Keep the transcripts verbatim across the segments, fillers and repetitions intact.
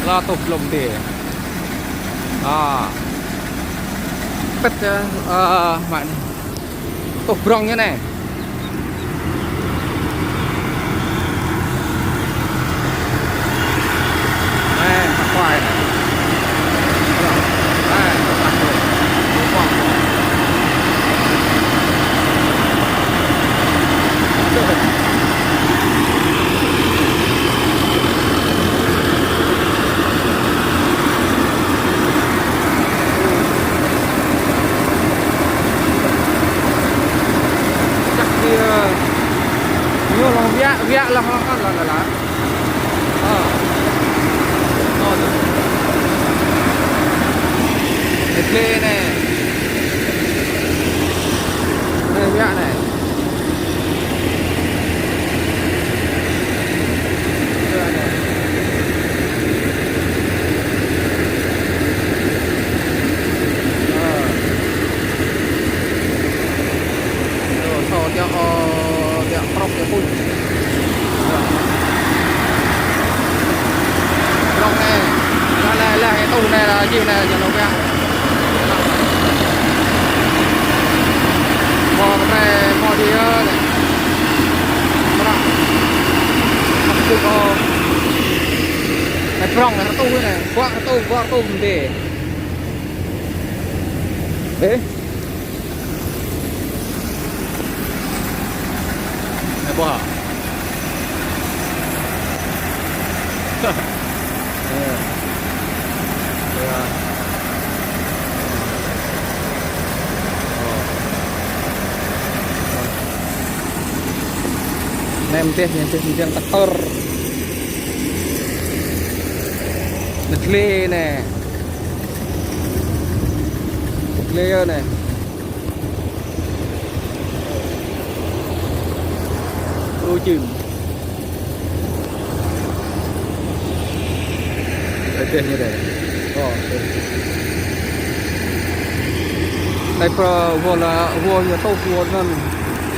Lŏ tuh blŭng dê. A. Pĭt, ơ, ơ, mă anei. Tuh brŏng ñu anei. Anei, mă kuai anei. Anei, mă kuai. Chắc đi, ơ, ñu lòng wiă, wiă lòng, lòng, lòng, lòng, lòng. Ơ. Ơ. Anei dlê anei. Anei wiă anei. Ơ. Ơ, thâo tiŏ, ơ, tiŏ prŏk tiŏ pui. Prŏk anei. Leh, leh, leh, tu anei lah, jih anei, jih anei. Mâo kơ anei, mâo dih, ơ, anei. Prŏk. Prŏk, ơ. Anei prŏng, anei rơtuh anei. Guă rơtuh, guă rơtuh mdê. Ê. Anei ƀuh hă? Ơ. Ơ. Ơ. Anei mdih, anei mdih, mdih tăk tơr. Anei dlê anei. Dlê anei. Ơ, čĭm. Anei dih ñu dih. Ơ, dih. Anei prŏ wơl, wơl ñu tuh wơl anăn.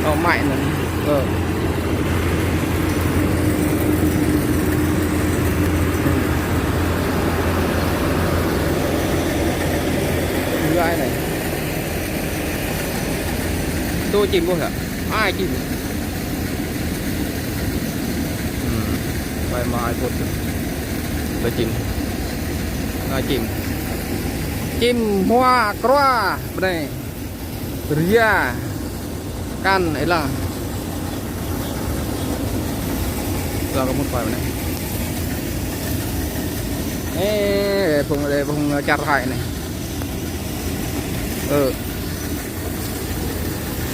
Ơ, mă anăn. Ơ. Gai anei. Tơ čĭm ƀuh hă? Ai čĭm. Hmm. Bai mă ai put. Tơ čĭm. Ai čĭm. Čĭm hua krua bnei. Ria. Kăn êlah. Êlah kơ mŭt pai anei. Ê, phung, phung čar Thái anei. Ơ.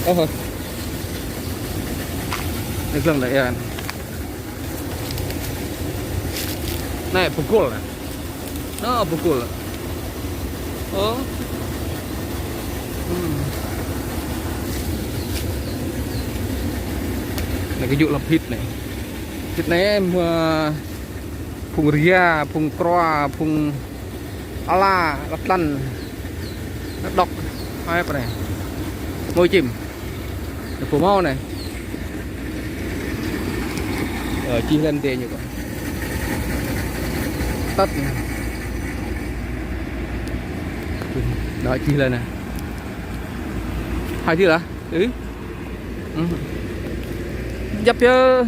Ơ. Anei glông anei ya. Anei pukul anei. Anei pukul. Ơ. Hmm. Anei kơ jŭ lăp hit anei. Hit anei, ơ, phung ria, phung krua, phung ala, lăp tlăn. Anei dôk. Ai pơ anei. Mâo čĭm. Anei pô mâo anei. Ơ, čih lăn dê ñu kơ. Tăt anei. Anei čih lăn anei. Hai dih lah. Ê. Hmm. Djăp yơh.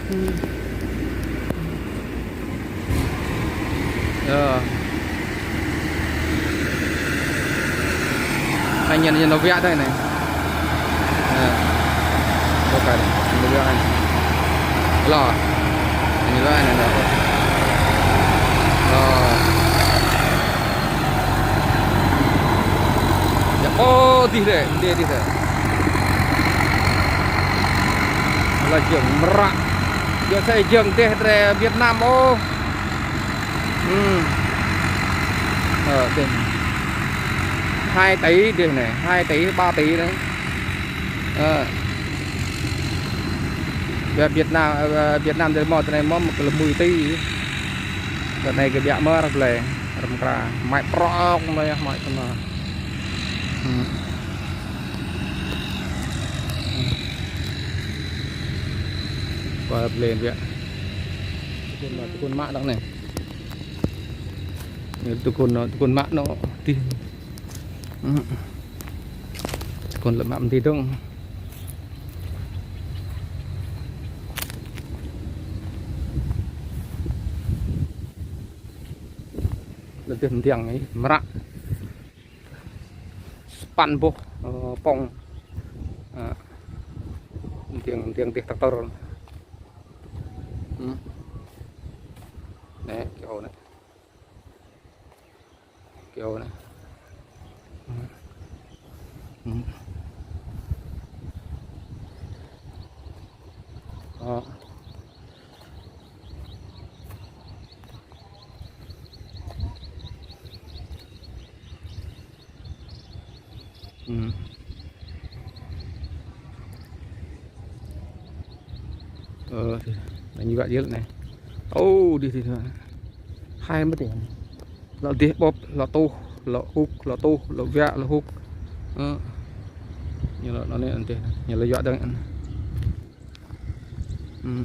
Hmm. Ơ. Anei ñu, ñu nao wiă dih anei. Ơ. Ƀuh kơ, ñu nao wiă anei. Lŏ. Ñu lŏ anei, lŏ. Ơ. Ya, ơ, dih dih, dih, dih dih. Lŏ jơ̆ng mră. Jơ̆ng sa jơ̆ng dih drei Việt Nam ôh. Hmm. Ơ, dih. Hai tỷ dih anei, hai tỷ, ba tỷ anei. Ơ. Việt Nam, ơ, Việt Nam drei mâo, drei mâo mơ̆ng kơ mười tỷ. Đợt anei kơ biă mơh arăng blei, arăng mkra. Mă prŏk mơh yơh, mă tơma. Hmm. Wa blei biă. Tơkŭn mă, tơkŭn mă dŏng anei. Tơ kôn, tơ kôn mă anăn dih. Tơ kôn lĕ mă mdê dơ̆ng. Lĕ dih mdiăng ih mră. Sa păn boh, ơ, pŏng. Ơ. Mdiăng, mdiăng dih tractor. Hm. Anei, kơ anei. Kơ anei. Hm. Hm. Ơ. Hm. Ơ, anei ñu wă djăl anei. Ô, dih, dih, dih. Hai mơ̆t dih. Lŏ dih ƀôp, lŏ tuh, lŏ hŭk, lŏ tuh, lŏ wă, lŏ hŭk. Ơ. Ñu lŏ anei, anei, ñu lŏ wă dơ̆ng. Hm.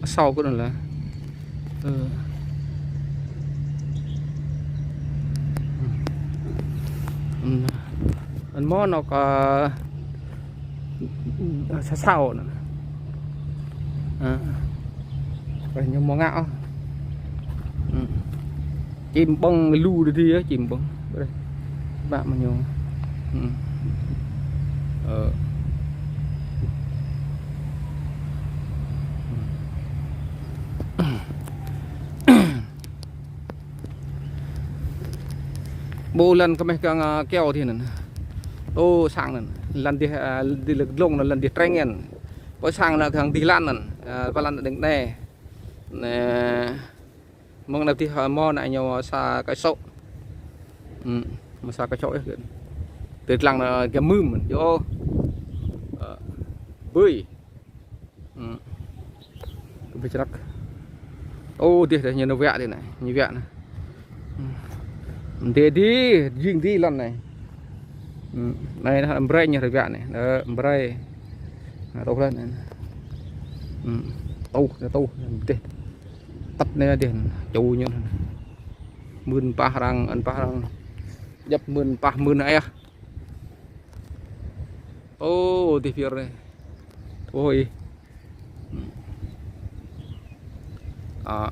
Asâo kơ anăn lĕ. Ơ. Hm. Anăn mâo anôk, ơ, sa asâo anăn. Ơ. Ơ, ñu mâo ngă ôh. Hm. Čĭm ƀơ̆ng lu dih dih, čĭm ƀơ̆ng. Brei. Mă mơ̆ng ñu. Hm. Ơ. Ƀuh lăn kmeh kăng, ơ, kyâo dih anăn. Ô, sang anăn. Lăn dih, ơ, dih lĕ dlông anăn lăn dih treng anăn. Pô sang anăn kăng dih lăn anăn. Ơ, pô lăn đing anei. Anei. Mơ̆ng anei dih, ơ, mâo anei ñu sa kčok. Hm, mâo sa kčok yơh. Ti dlăng anăn giăm mưm, yơh. Ơ, bưi. Hm. Kơ bi črăk. Ô, dih, dih, ñu nao wă dih anei, ñu wă anei. Hm. Dih, dih, jing dih lăn anei. Hm. Anei, anei, mbrei ñu wă anei. Ơ, mbrei. Anei, tuh lăn anei. Hm. Tuh, anei, tuh, dih. Tăt anei dih, ču ñu. Mưn pah arăng, ăn pah arăng. Djăp mưn pah mưn ayah. Ô, dih pier anei. Ôi. Ơ.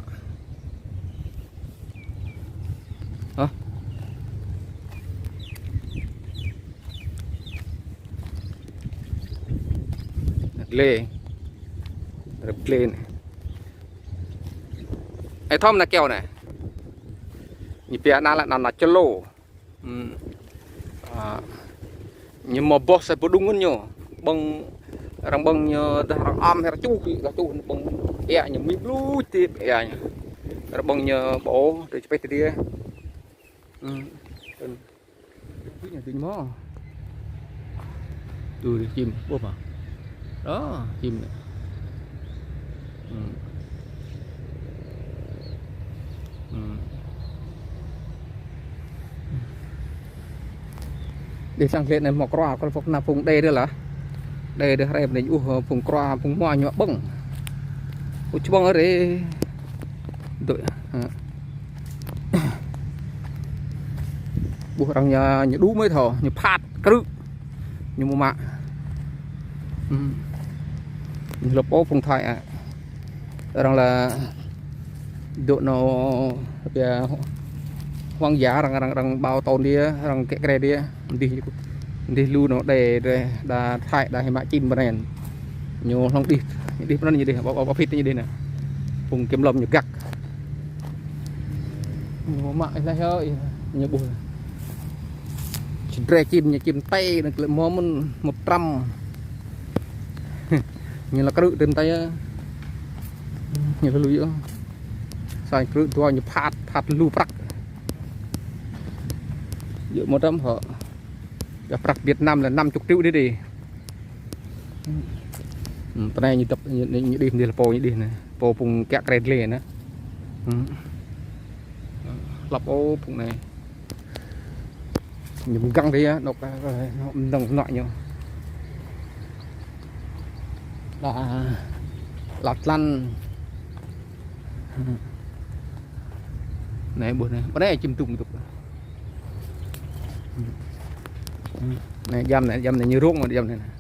Hă? Lê. Rep lê anei. Ê, thâo mnă kyâo anei. Ñu pia anăn lĕ anăn, anăn člô. Hm. Ơ. Ñu mâo boh sa pô đŭng ñu. Ƀơ̆ng, arăng ƀơ̆ng ñu dah arăng ăm hĕ čuh, dah čuh ƀơ̆ng ƀiă ñu mĭn lu ti ƀiă ñu. Arăng ƀơ̆ng ñu ƀô̆, ti čpeh ti dih. Hm. Dih ñu, dih ñu mâo. Tui čĭm, ƀuh mơh. Ơ, čĭm anei. Hm. Hm. Dih sang hlĕ anei mâo krua, kơ phung anăn phung đê dih lah. Đê dih hrăm anei ƀuh phung krua, phung hmua ñu ƀơ̆ng. Ơ, čbŏng arê. Dôk, ơ. Ƀuh arăng ñu, ñu đu mơh thâo, ñu phat krư̆. Ñu mâo mă. Hm. Ñu lŏ pô phung Thái, ơ. Arăng lĕ dôk nao pia hoang dã, arăng, arăng, arăng ƀâo tôn dih, arăng kiă kriê dih. Dih, dih lu nao đê, đê, đa Thái, đa hĕ mă čĭm bnăn. Ñu hlŏng dih, dih bnăn ñu dih, ƀâo, ƀâo, ƀâo phĭt ñu dih anei. Phung kiểm lâm ñu găk. Ñu mă ih leh yơh, ih, ñu ƀuh. Či drei čĭm, ñu čĭm tei, anăn klei mâo mơ̆n, mâo pram. Ñu lŏ krư̆ ti mta yơh. Ñu lŏ lui yơh. Sa krư̆ dua ñu phat, phat lu prăk. Yơh mâo đăm hŏ. Yơh prăk Việt Nam lĕ năm chục triệu dih dih. Hm, pô anei ñu dăp, ñu, ñu, ñu dih, dih lĕ pô ñu dih anei. Pô phung kiă kriê dlê anei. Hm. Hlăp ôh phung anei. Ñu mgăng dih yơh, anôk, ơ, anôk mdơ̆ng anôk ñu. Đa, lăt lăn. Hm. Anei ƀuh anei, ƀuh anei čĭm tŭm tŭk. Anei djam anei, djam anei ñu rông djam anei.